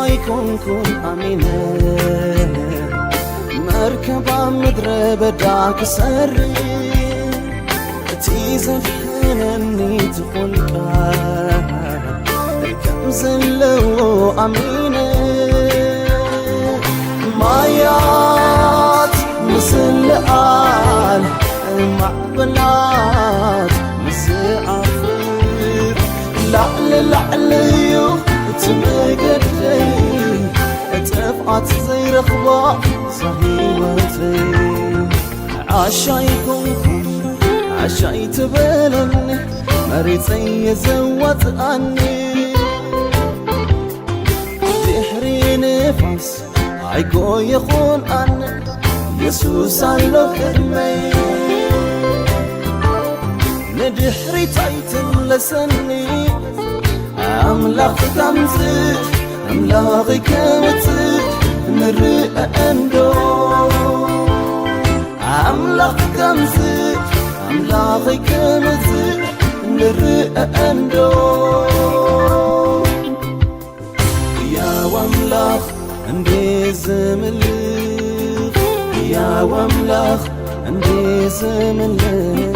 ኣይኮንኩን ኣሚነ መርከብ ኣብ ምድረ በዳ ክሰርእ፣ እቲ ዘድሕነኒ ትኹን ቃል ከም ዘለዎ ኣሚነ። ማያት ምስልኣል፣ ማዕበላት ምስዓፍር፣ ላዕሊ ላዕሊ እዩ እቲ መገደይ፣ ጥፍኣት ዘይረኽባ እዛ ህይወተይ። ዓሻ ይኹንኩን ዓሻ ይትበለኒ፣ መሪጸ እየ ዘዋጽኣኒ። ድሕሪ ንፋስ ኣይጎየኹን ኣነ፣ የሱስ ኣሎ ቅድመይ። ንድሕሪት ኣይትምለሰኒ፣ ኣምላኽ ክተምጽእ፣ ኣምላኽ ከምጽእ ንርአ እንዶ። ኣምላኽ ከምጽእ፣ ኣምላኽ ከምጽእ ንርአ እንዶ። ያው ኣምላኽ እንዴት ዘምልኽ፣ ያው ኣምላኽ እንዴት ዘምልኽ፣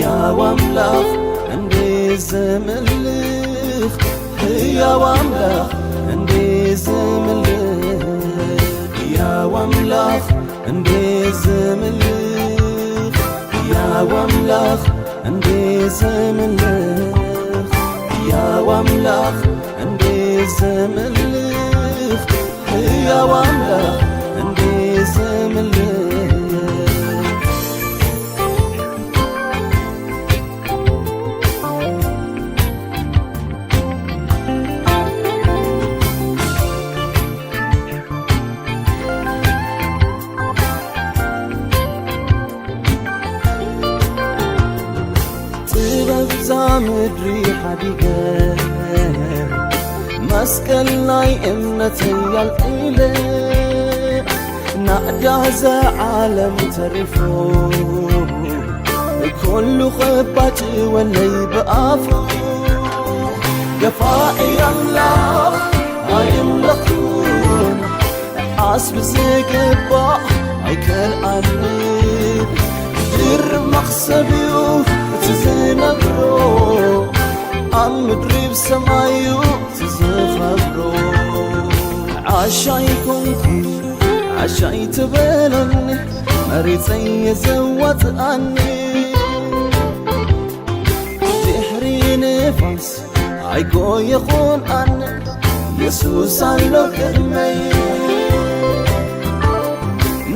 ያው ኣምላኽ እንዴት ዘምልኽ፣ ያው ኣምላኽ እንዴት ዘምልኽ፣ ያው ኣምላኽ እንዴት ዘምልኽ፣ ያው ኣምላኽ እንዴት ዘምልኽ፣ ያው ኣምላኽ እንዴት ዘምልኽ፣ ያው ኣምላኽ እንዴት ዘምልኽ። ጥበብ እዛ ምድሪ ሓዲገ፣ መስቀል ናይ እምነተይ ኣልዒለ፣ ናእዳ እዛ ዓለም ተሪፉ፣ ኩሉ ኽባጭወለይ ብኣፉ። ገፋዒ ኣምላኽ ኣይምለኽኩን፣ ዓስቢ ዝግባእ ኣይከልኣንን። ድርብ መኽሰብ እዩ እቲ ዝነብሮ፣ ኣብ ምድሪ ብሰማይ እዩ እቲ ዝኸብሮ። ዓሻ ይኹንኩን ዓሻ ይትበለኒ፣ መሪጸ እየ ዘዋጽኣኒ። ድሕሪ ንፋስ ኣይጎየኹን ኣነ፣ የሱስ ኣሎ ቅድመይ።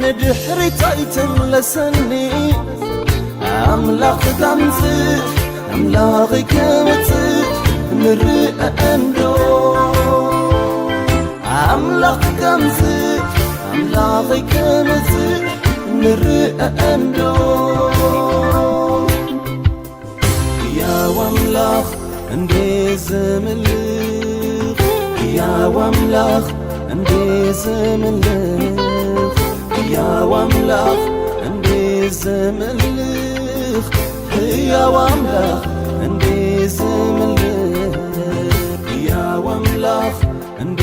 ንድሕሪት ኣይትምለሰኒ፣ ኣምላኽ ከምጽእ፣ ኣምላኽ ከምጽእ ንርአ እንዶ። ኣምላኽ ከምጽእ፣ ኣምላኽ ከምጽእ ንርአ እንዶ። ያው ኣምላኽ እንዴት ዘምልኽ፣ ያው ኣምላኽ እንዴት ዘምልኽ፣ ያው ኣምላኽ እንዴት ዘምልኽ፣ ያው ኣምላኽ እንዴት ዘምልኽ፣ ያው ኣምላኽ እንዴ